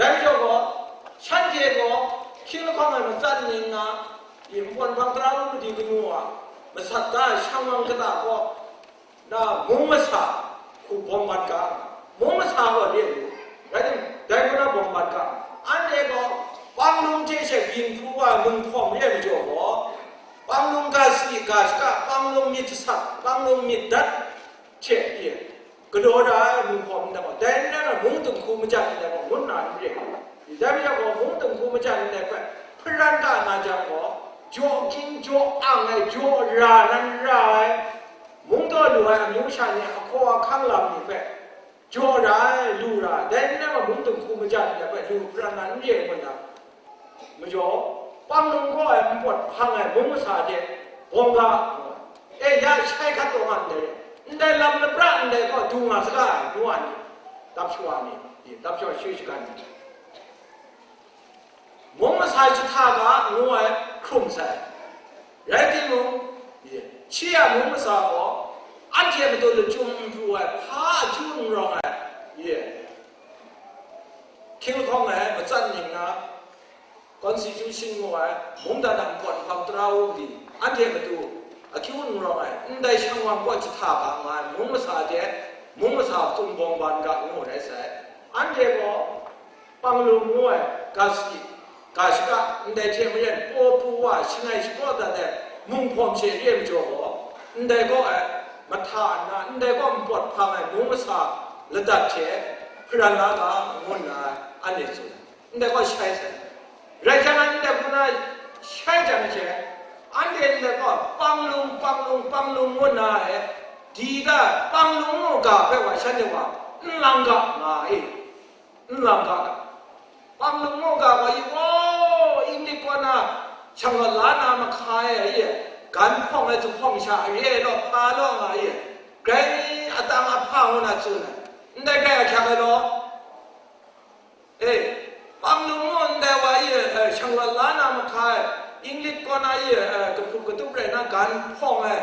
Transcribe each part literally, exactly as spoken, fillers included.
Dai majaw gaw, shanhte gaw hkying lahkawng ai matsat ning na, npawt nhpang tara u madi kanu a masat da ai shang wang kata gaw, na mung masa hku bawng bat ga, mung masa gaw re ai lu, rai timung, dai hku na bawng bat ga, anhte gaw panglung hte she byin hkru wa ai munghpawm re ai majaw gaw, panglung ga si ga shaka, panglung myit jasat, panglung myit dat hte e, galaw ra ai munghpawm ndai gaw, dai n rai na, mung dinghku majan ndai gaw, ngun na n re. Dai majaw gaw, mung dinghku majan ndai hpe hparan ga nga jang gaw, jaw ging jaw ang ai, jaw ra nan ra ai, mung taw lu ai amyu sha ni a hkaw a hkang lam ni hpe jaw ra ai, lu ra ai, dai n rai gaw, mung dinghku majan ndai hpe lu hparan na n re ai ngut na, majaw, panglung gaw ai npawt hpang ai mung masa de bawng ga, e, ya shai hkat taw nga ndai, ndai lam lapra ndai gaw du nga saga ai, nu a ni, dap shawa ni, dap shawa shwe shagan ni, mung masa jahta ga ngu ai hkrum sai. Rai timung, shi a mung masa gaw anhte a matu lachyum n pru ai, hpa akyu n rawng ai, hkying lahkawng ai matsat ning na, constitution ngu ai, mungdan a npawt nhpang tara u madi, anhte matu akyu n rawng ai, ndai shang wang gaw jahta ga nga ai, mung masa de, mung masa htum bawng ban ga ngu rai sai. Anhte gaw panglung ngu ai, ga si, ga shaka, ndai hte maren paw pru wa, shangai shapraw dat ai, munghpawm she re ai majaw gaw, ndai gaw ai, mahta nna, ndai gaw npawt hpang ai mung masa ladat hte hparan la ga, ngu nna anhte tsun ai. Ndai gaw shai sai. Rai jang, ndai hku na shai jang she, anhte ndai gaw panglung, panglung, panglung ngu nna e, di da, panglung mu ga hpe wa shanhte wa n lang ga nga e, n lang ga. Panglung mu ga gaw, i, o, Inglik kaw na shang rawt la na mahka e, i, gan hpawng ai zuphpawng sha re ai law, hpa law nga e, grai atang ahpa ngu na tsun ai, ndai grai ahkyak ai law. E, panglung mu ndai wa e, e, shang rawt la na mahka e, Inglik kaw na e, e, kahpru katup rai na gan hpawng ai,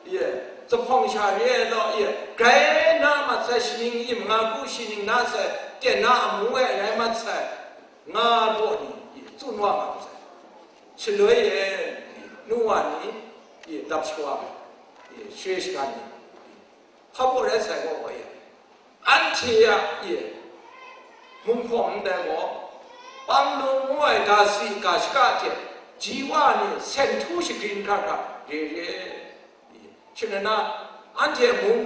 e, zuphpawng sha re ai law, e, grai na mat sai, shaning im nga hku shaning na sai, ten na amu e rai mat sai, nga baw ni, e, tsun wa nga sai. Shaloi e, nu wa ni, e, dap shawa, e, shwe shagan ni, hpa baw rai sai gaw, e, anhte a, e, munghpawm ndai gaw, panglung ngu ai ga si ga shaka hte ji wa ni sen htu shagrin hkra hkra re re. Shing rai na, anhte mung,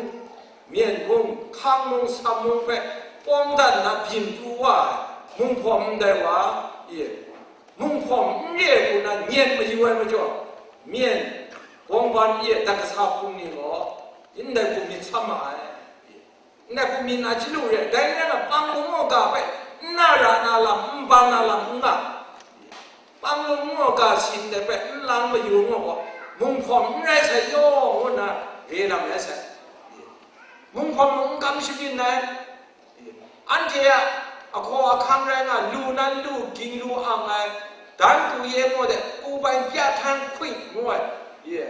myen mung, hkang mung, sam mung hpe pawng dat nna byin pru wa ai, munghpawm ndai wa, e, munghpawm n re ai hku na nyen mayu ai majaw, myen, gawngban, e, dat kasa hpung ni gaw, ndai hku myit sam ma ai. Ndai hku myit na chyalu re ai, dai n rai na, panglung mu ga hpe n na ra na lam, n ban na lam n nga, panglung mu ga si ndai hpe n lang mayu nga gaw, munghpawm n rai sai yaw ngu nna re lam rai sai. Munghpawm mung n kam shabyin ai, anhte a ahkaw ahkang rai nga, lu nan lu, ging lu ang ai, dan tu ye ngu de, ku bai pya htan hkwi ngu ai, ye.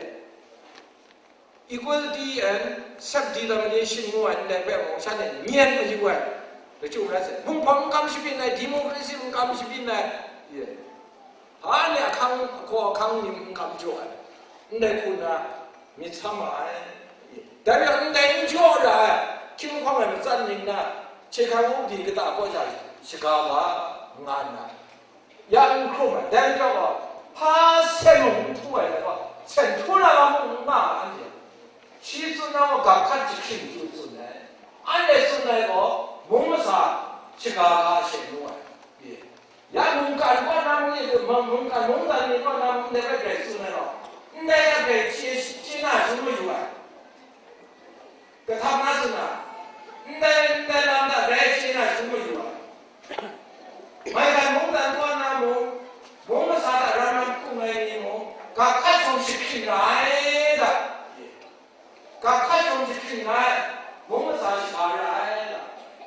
Equality and self determination ngu ai ndai hpe mung shanhte nyen mayu ai, lachyum rai sai. Munghpawm n kam shabyin ai, democracy n kam shabyin ai, ye. Hpa ni ahkang, ahkaw ahkang ni n kam jaw ai, ndai hku na myit sam ma ai, ye. Dai rai yang, ndai n jaw ra ai, hkying hpang ai matsat ning na, hkye hkrang wunpyi kata kaw sha shaga ga nga nna, ya n hkrum ai, dai majaw gaw, hpa sen mung n htu ai, dai gaw, sen htu na lam mung n nga ai, anhte. Shi tsun na gaw, ga hkat jahkring tsun tsun ai, anhte tsun ai gaw, mung masa shaga ga she ngu ai, ye. Ya mungkan kaw na mung ni, mung-, mungkan mungdan ni kaw na mung ni rai rai tsun ai gaw, ndai hta rai chye, chye na tsun mayu ai. Kahtang na tsun na, ndai, ndai lam hta rai chye na tsun mayu ai. Maigan mungdan kaw na mung, mung masa hta ram ram hkung ai ni mung, ga hkat shawng jahkring ra ai da. Ga hkat shawng jahkring ra ai, mung masa shaga ra ai da.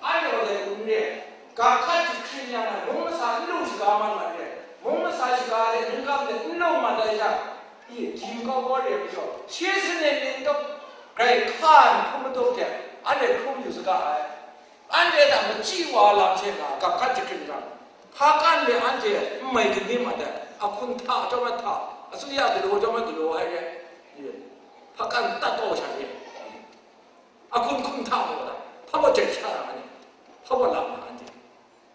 Anhte gaw dai hku n re ai. Ga hkat jahkring yang ai, mung masa n lu shaga mat mat re ai. Mung masa shaga de, ningkam de n lu mat ai yang, i, di makau kau re ai majaw, shi sanit ning tawk, grai hka ai mahkrum matuk hte anhte hkrum yu saga ai. Anhte hta machyi wa lam hte na gap hkat jahkring jang, hpa kan de anhte n mai gani mat ai, ahkun hta chyawm ai hta, asuya galaw chyawm ai galaw ai re, hpa kan tat kau sha re, ahkun hkum hta maw da, hpa baw jai sha ra ai ni, hpa baw lam na anhte.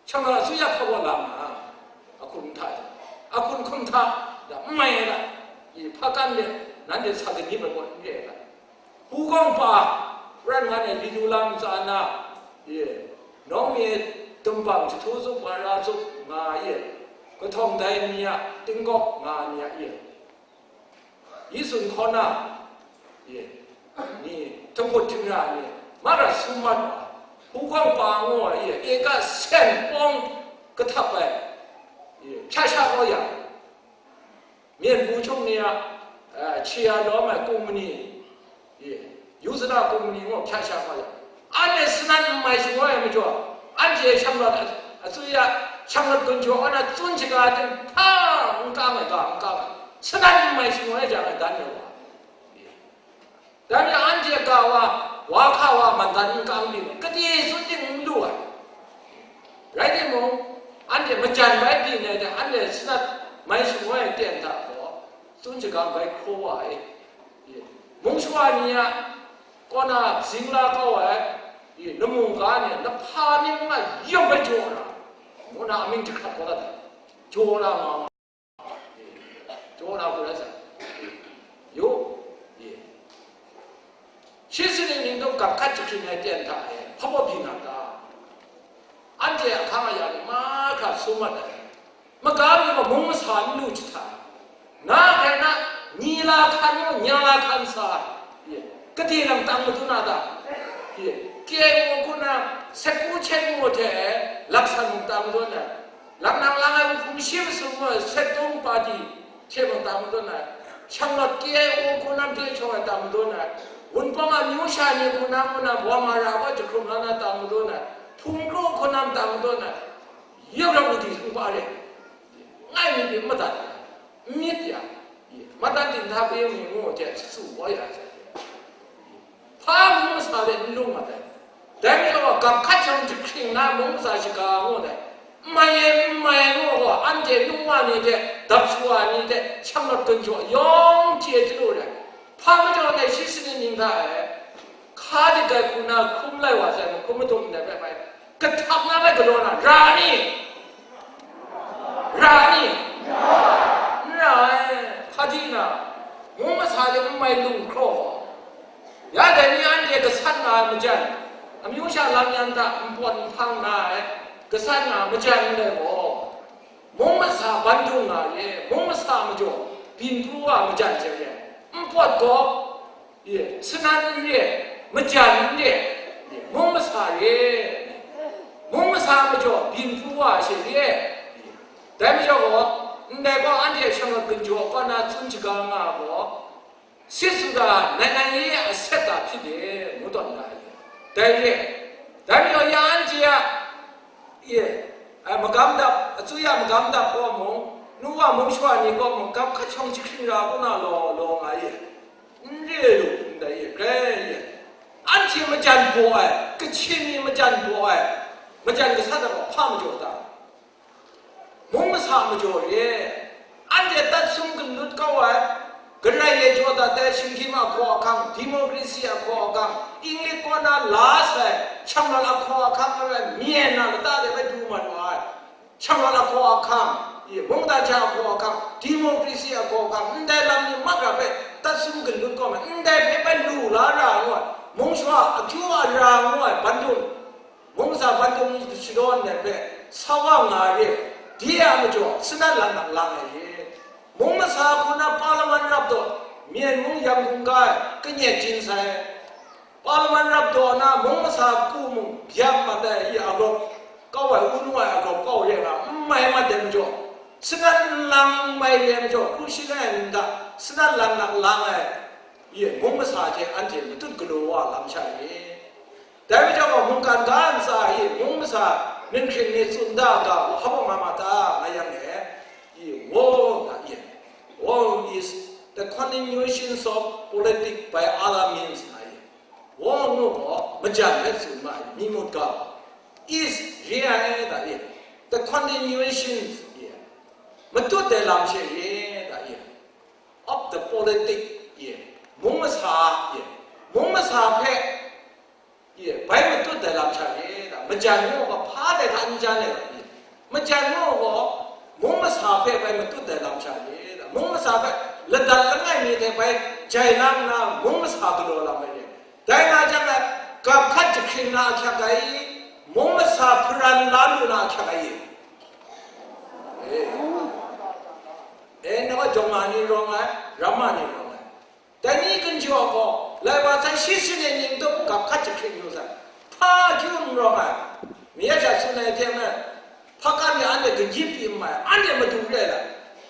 Shangra asuya hpa baw lam na, ahkun hta, ahkun hkum hta, da n mai ai da, hpa kan de, nanhte sa gani mat gaw n re ai da. Hugawng pa, ran nga ai li lu lam tsa na, ye, nawng mi tumpang jahtu zup wa ra zup nga ye, kahtawng dai mi a tingkawk nga mi a ye, yi sun hkaw na, ye, ni, htunghkut htingra ni, mara sum mat wa, hugawng pa ngu ai ye, eka sen pawng kahtap ai, ye, hpya sha kau ya. Myen bu hkyung ni a, eh, hkye a lawm ai kumni, ye, yu zana kumni ngu hpya sha kau ya. Anhte sanan n mai shangai ai majaw, anhte shanglawt a, atswi a, shanglawt gun jaw na tsun shaga ai hta n kang ai ga, n kang ai. Sanan n mai shangai jang ai dan ai wa. Ye. Dan ya anhte ga wa, wa hka wa man dan n kang byin, kade tsun ting n lu ai. Rai timung, anhte majan bai byin ai hte anhte sanat mai shangai ai ten hta gaw, tsun shagang bai hkraw wa ai. Mung shawa ni a kaw na zing la kau ai, lamu ga ni a lahpa mying nga yawng bai jaw na, ngu na amying jahkrat kau dat ai. Jaw na nga. Jaw na hku rai sa. Yu, ye. Shi sini ning dum gap hkat jahkring ai ten hta e, hpa baw byin na ta? Anhte ahkang aya ni mahkra sum mat ai. Maga mi gaw mung masa n lu jahta. Na hkrai na, ni la hkan ngu, nya la hkan sa, ye, kade lang tang madun na ta? Ye, K I O hku na, sekku hkyen ngu hte, laksan mung tang madun ai. Langnang lang ai hkum shi masum ngu ai, sektung pati hte mung tang madun ai. Shanglawt K I O hku na hte shawng ai tang madun ai. Wunpawng a myu sha ni hku na ngu na, wa ma ra wa jahkrum la na tang madun ai. Hpung kru hku na tang madun ai. Yawng rawng di hkungga re, ngai myit n madat ya, n myit ya, madat dinghta kayung mi ngu hte su wa ya hte, hpa mung masa de n lung mat ai. Dai majaw, gap hkat shawng jahkring na mung masa shaga ngu dai, n mai e, n mai e ngu gaw, anhte nungwa ni hte dap shawa ni hte shanglawt gun jaw yawng chye chyalu ai. Hpa majaw dai shi sini ning hta e, hka dik ai hku na hkrum lai wa sai, mahkrum madung ndai hpe mai, kahtap na bai galaw na, ra ni? Ra ni? N ra ai, hpa di na, mung masa de n mai lung hkraw gaw, ya dai ni anhte gasat nga ai majan, amyu sha lam yan hta npawt nhpang na ai, gasat nga ai majan ndai gaw, mung masa bandung nga re, mung masa majaw byin pru wa majan hte re, npawt gaw, ye, sanan n re, majan n re, ye, mung masa re, mung masa majaw byin pru wa she re, ye, dai majaw gaw, ndai gaw anhte shanglawt gun jaw kaw na tsun shaga nga gaw, sit su ga, nai nai ye a set da hpyi de, ngu tawn ga ai. Dai re, dai majaw ya anhte a, ye, ai, magam dap, atswi a magam dap gaw mung, nu wa mung shawa ni gaw mung, gap hkat shawng jahkring ra kaw na law, law nga ye, n re lu, ndai ye, grai ye. Anhte majan baw ai, Kachin ni majan baw ai, majan gasat ai gaw hpa majaw ta? Mung masa majaw re. Anhte tat sum ganlut kau ai, Karai e jaw dat ai shinggyim ahkaw ahkang, democracy ahkaw ahkang, Inglik kaw na la sai, shanglawt ahkaw ahkang rai, myen na lata de bai du mat wa ai. Shanglawt ahkaw ahkang, i, mungdan sha ahkaw ahkang, democracy ahkaw ahkang, ndai lam ni mat ra hpe tat sum ganlut kau ai, ndai hpe bai lu la ra ngu ai, mung shawa akyu ara ngu ai bandum, mung masa bandum shadawn ai hpe sa wa nga re, di a majaw, sanan lang nak lang ai re. Mung masa hku na Parliament rap daw, Myen mung Yangon ga ai, kanyet jin sai. Parliament rap daw na mung masa ku mung byak mat ai, i, a gawp kau ai, wun wa ai a gawp kau re nga, n mai mat ai majaw, sanan lang n mai re ai majaw, hku shi ai nta, sanan lang nak lang ai, i, mung masa hte anhte matut galaw wa lam sha re. Dai majaw gaw, mungkan ga ntsa e mung masa ninghkring ni tsun da ga, hpa baw nga ma ta, nga yang e, i, war nga ye, war is the continuations of politic by other means nga ye, war ngu gaw majan hpe tsun ma ai, mi mut ga, Is re ai da e, the continuation e, matut ai lam she re da e, of the politic e, mung masa e, mung masa hpe e, bai matut ai lam sha re da, majan ngu gaw hpa dai hta n jan ai da e, majan ngu gaw mung masa hpe bai matut ai lam sha re da, mung masa hpe ladat langai mi hte bai jai lang nna mung masa galaw lam ai re. Dai nga jang e, gap hkat jahkring na ahkyak ai, mung masa hparan la lu na ahkyak ai. E, e, na wa jawng ma ni rawng ai, ramma ni rawng ai. Dai ni ginjaw gaw, lai wa sai shi shi ne ning tup gap hkat jahkring lu sai. Hpa akyu n rawng ai. Mi ya sha tsun ai hte maren, hpa kan ya anhte gayip pyi n mai, anhte madu re ai lam.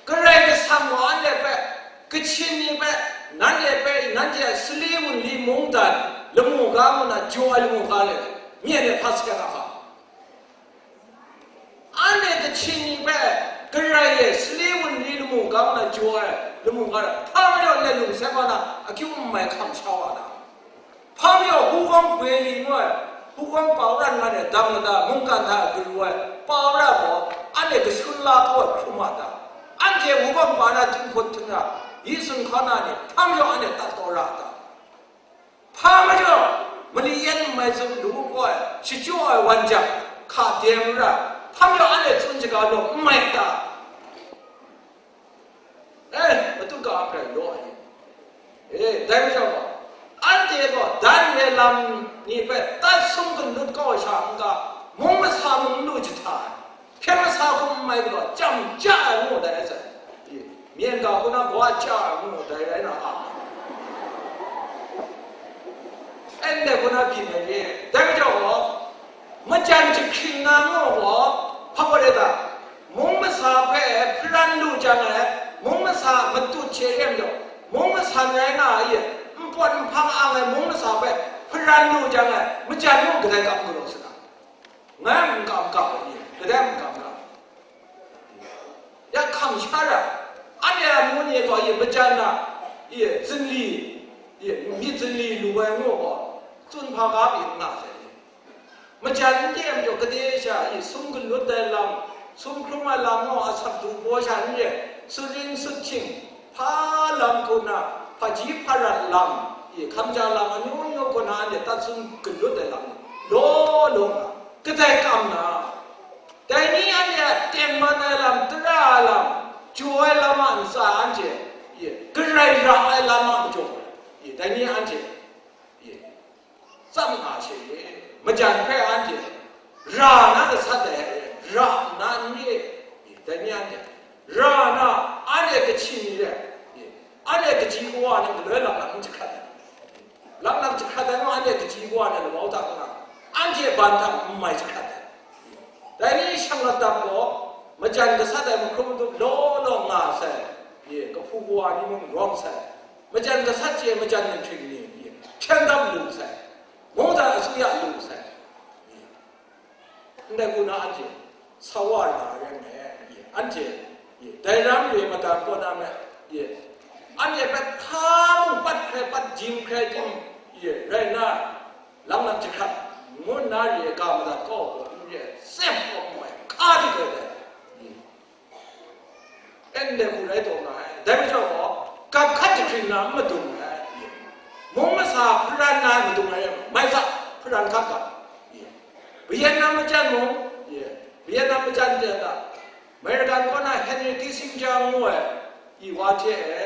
Karai Kasang gaw anhte hpe, Kachin ni hpe, nanhte hpe, nanhte a sali wunli mungdan, lamu ga ngu na jaw ai lamu ga re ai, myen e hpa sagan a hka? Anhte Kachin ni hpe, Karai e, sali wunli lamu ga ngu na jaw ai lamu ga re ai, hpa majaw ndai lung sai wa na akyu n mai hkam sha wa na? Hpa majaw Hugawng Beli ngu ai, Hugawng Pawran ngan e dang lata mungkan hta garu ai Pawra gaw anhte kasun la kau ai hkrum a ta? Anhte Hugawng pa na jinghkut htingna, yi sun hkaw na ni hpa majaw anhte tat kau ra a ta? Hpa majaw mali yan n mai tsun lu kau ai, shachyaw ai wan jang hka dem ra, hpa majaw anhte tsun shaga law n mai a ta? E, matut ga ai hkrai law ai. E, dai majaw gaw, anhte gaw dan re lam ni hpe tat sum gun lut kau ai sha n-ga, mung masa mung n lu jahta ai, hkyen masa hkum n mai galaw, chyam ja ai ngu dai sai. E, myen ga hku na gaw ja ai ngu dai rai na a? Ndai hku na byin ai re. Dai majaw gaw, majan jahkring na ngu gaw, hpa gaw re ta? Mung masa hpe hparan lu jang ai, mung masa matut hte re majaw, mung masan rai nga ai, npawt nhpang ang ai mung masa hpe hparan lu jang ai, majan mung kadai kam galaw sa na? Ngai n kam kam ai, kadai n kam kam. Ya hkam sha ra, anhte a mu ni gaw, majan na, zinli, myit zinli lu ai ngu gaw, tsun hpa ga pyi n nga sai. Majan n de ai majaw, gade sha e sum galut ai lam, sum hkrum ai lam gaw asak du baw sha n re, sutring suthting, hpa lam hku na, hpaji hparat lam e, hkamja lam amyu myu hku na anhte tat sum galut ai lam ni law law nga, kadai kam na? Dai ni anhte a tengman ai lam, tara ai lam, jaw ai lam a ntsa anhte e, garai ra ai lam a majaw e, dai ni anhte e, tsam nga she e, majan hpe anhte ra na gasat ai, ra nna n re, dai ni anhte ra na, anhte Kachin ni re, anhte kaji kawa ni galoi laknak n jahkrat ai, laknak jahkrat ai ngu anhte kaji kawa ni lamau tak nna, anhte ban hta n mai jahkrat ai. Dai ni shang lat dap gaw, majan gasat ai mahkrum madu law law nga sai, ye, kahpu kawa ni mung rawng sai, majan gasat chye ai majan ninghting ni, ye, hpyen dam lu sai, mungdan asuya lu sai, ye, ndai hku na anhte sa wa ra ai rai nme, ye, anhte, ye, dai ram re ai madan kaw na me, ye, anhte hpe hpa mung pat hkrai, pat jim hkrai jim, ye, rai nna, Lam lam jahkrat ngu nna re ai ga madat kau gaw n re ai, sem kau n mai, hka di goi dai. Ndai hku rai taw nga ai. Dai majaw gaw, gap hkat jahkring na n madung ai. Mung masa hparan na madung ai, mai sa, hparan hkat ga. Vietnam majan mung, Vietnam majan de na, American kaw na Henry Kissinger ngu ai, i wa hte e,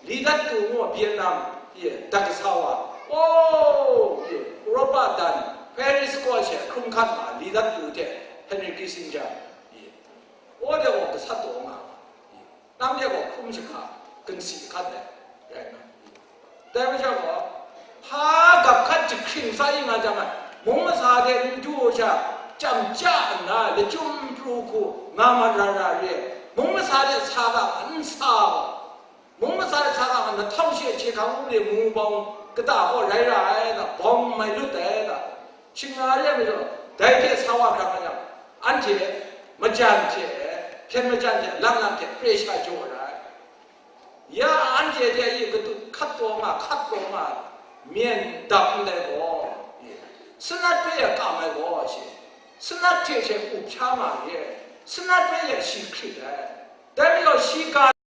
Lee Dat Tu ngu ai Vietnam, ye, dat kasa wa, o, ye, Europa dan, Paris kaw she hkrum hkat ma, Lee Dat Tu hte Henry Kissinger, ye, o de gaw gasat taw nga, ye, nang de gaw hkrum shahka, ginsi hkat ai, rai nna, ye. Dai majaw gaw, hpa gap hkat jahkring sa yu nga jang ai, mung masa de n du sha, chyam ja nna, lachyum pru hku nga mat ra ra re, mung masa de sa ga n sa gaw, mung masa de sa ga nga, na htawng she hkang wunli mu bawng kata gaw rai ra ai da, bawng mai lut ai da, shing nga re ai majaw, dai hte sa wa hkra nga jang, anhte majan hte, hpyen majan hte, lang lang hte pre sha jaw ai. Ya anhte de ye katut hkat taw nga, hkat taw nga, myen dap ndai gaw, ye, sanat hpe ya kam ai gaw, she, Sanat hte she up sha ma re ai. Sanat rai yang shi hkrit ai. Dai majaw shi ga